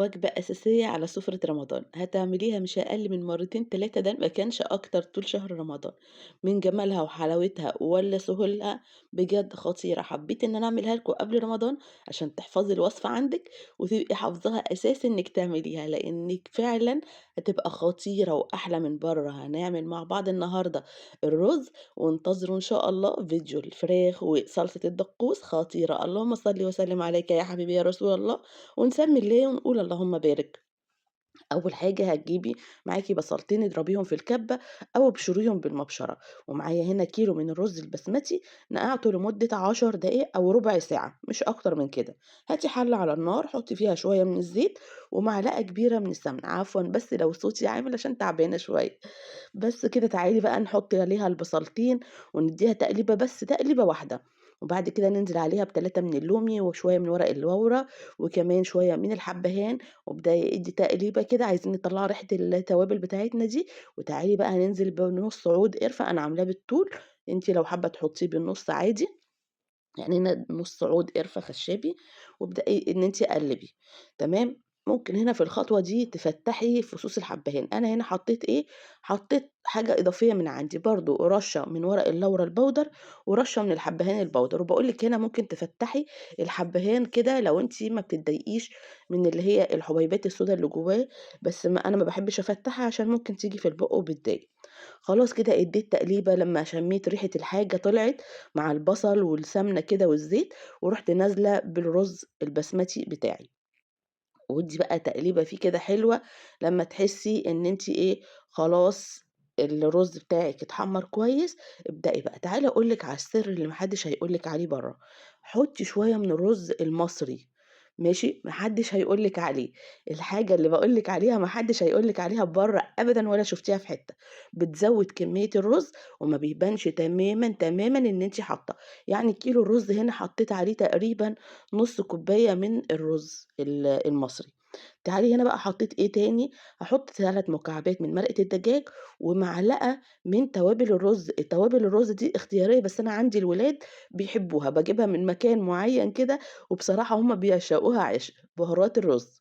وجبة أساسية على سفرة رمضان، هتعمليها مش أقل من مرتين 3 ده ما كانش أكتر طول شهر رمضان، من جمالها وحلاوتها ولا سهولها بجد خطيرة، حبيت إن أنا أعملها لكم قبل رمضان عشان تحفظي الوصفة عندِك وتبقي حافظاها أساسي إنِك تعمليها، لإنِك فعلًا هتبقى خطيرة وأحلى من برّه. هنعمل مع بعض النهارده الرز وانتظروا إن شاء الله فيديو الفراخ وصلصة الدقوس خطيرة، اللهم صل وسلم عليك يا حبيبي يا رسول الله، ونسمي الله ونقول اللهم بارك. أول حاجة هتجيبي معاكِ بصلتين اضربيهم في الكبة أو ابشريهم بالمبشرة، ومعايا هنا كيلو من الرز البسمتي نقعته لمدة 10 دقايق أو ربع ساعة مش أكتر من كده. هاتي حلة على النار حطي فيها شوية من الزيت ومعلقة كبيرة من السمنة، عفوًا بس لو صوتي عامل عشان تعبانة شوية. بس كده تعالي بقى نحط عليها البصلتين ونديها تقليبة بس تقليبة واحدة، وبعد كده ننزل عليها ب3 من اللومي وشوية من ورق اللورا وكمان شوية من الحبهان، وابدئي ادي تقليبة كده عايزين نطلّع ريحة التوابل بتاعتنا دي، وتعالي بقى هننزل بنُص عود قرفة أنا عاملاه بالطول، أنتِ لو حابة تحطيه بالنُص عادي، يعني هنا نُص عود قرفة خشابي، وابدئي إن أنتِ قلّبي، تمام؟ ممكن هنا في الخطوة دي تفتّحي فصوص الحبهان، أنا هنا حطيت إيه، حطيت حاجة إضافية من عندي، برضه رشة من ورق اللورا البودر ورشة من الحبهان البودر، وباقول لِك هنا ممكن تفتّحي الحبهان كده لو أنتِ ما بتتضايقيش من اللي هي الحبيبات السودا اللي جواه، بس ما أنا ما باحبش أفتحها عشان ممكن تيجي في البُق وبتضايق. خلاص كده ادّيت تقليبة لمّا شميت ريحة الحاجة طلعت مع البصل والسمنة كده والزيت، ورُحت نازلة بالرز البسمتي بتاعي. وادّي بقى تقليبة فيه كده حلوة لمّا تحسّي إن أنتِ إيه، خلاص الرز بتاعِك اتحمّر كويس، ابدئي بقى تعالي أقول لِك على السر اللي ما حدش هيقول لِك عليه برّه، حُطّي شوية من الرز المصري ماشي، ما حدش هيقول لِك عليه، الحاجة اللي باقول لِك عليها ما حدش هيقول لِك عليها برّه أبدًا ولا شُفتيها في حتّة، بتزوّد كمية الرز وما بيبانش تمامًا، تمامًا إن أنتِ حاطّة، يعني كيلو الرز هنا حطيت عليه تقريبًا نُص كوباية من الرز المصري. تعالي هنا بقى حطيت إيه تاني، هاحط 3 مكعبات من مرقة الدجاج ومعلقة من توابل الرز، التوابل الرز دي اختيارية بس أنا عندي الولاد بيحبوها، باجيبها من مكان معين كده وبصراحة هُم بيعشقوها عشق، بهارات الرز.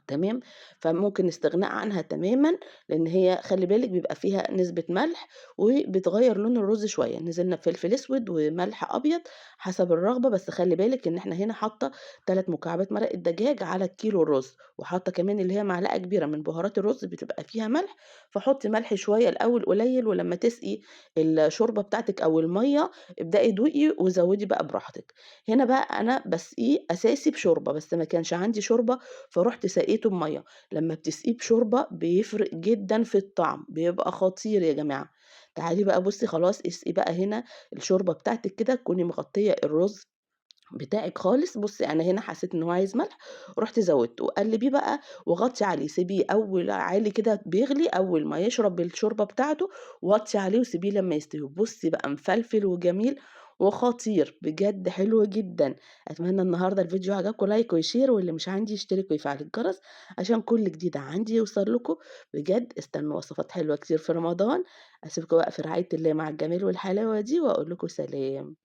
تمام، فممكن الاستغناء عنها تمامًا، لإن هي خلّي بالِك بيبقى فيها نسبة ملح، وبتغيّر لون الرز شوية، نزلنا بفلفل أسود وملح أبيض حسب الرغبة، بس خلّي بالِك إن إحنا هنا حاطة 3 مكعبات مرقة دجاج على الكيلو الرز، وحاطة كمان اللي هي معلقة كبيرة من بهارات الرز بتبقى فيها ملح، فحطي ملح شوية الأول قليل، ولمّا تسقي الشوربة بتاعتِك أو المَيّة ابدئي دوقي وزوّدي بقى براحتك. هنا بقى أنا باسقيه أساسي بشوربة، بس ما كانش عندي شوربة فرُحت سقيته بمَيّة، لمّا بتسقيه بشوربة بيفرق جدًا في الطعم، بيبقى خطير يا جماعة. تعالي بقى بُصّي خلاص اسقي بقى هنا الشوربة بتاعتِك كده تكوني مغطية الرز بتاعِك خالص، بُصّي أنا هنا حسيت إن هو عايز ملح، رُحت زوّدته، وقلّبيه بقى وغطّي عليه، سيبيه أول عالي كده بيغلي، أول ما يشرب الشوربة بتاعته وطّي عليه وسيبيه لمّا يستوي، بُصّي بقى مفلفل وجميل وخطير، بجد حلو جدًا. أتمنى النهارده الفيديو عجبكم like و share واللي مش عندي يشترك ويفعّل الجرس عشان كل جديد عندي يوصل لكم، بجد استنوا وصفات حلوة كتير في رمضان، أسيبكم بقى في رعاية الله مع الجمال والحلاوة دي وأقول لكم سلام.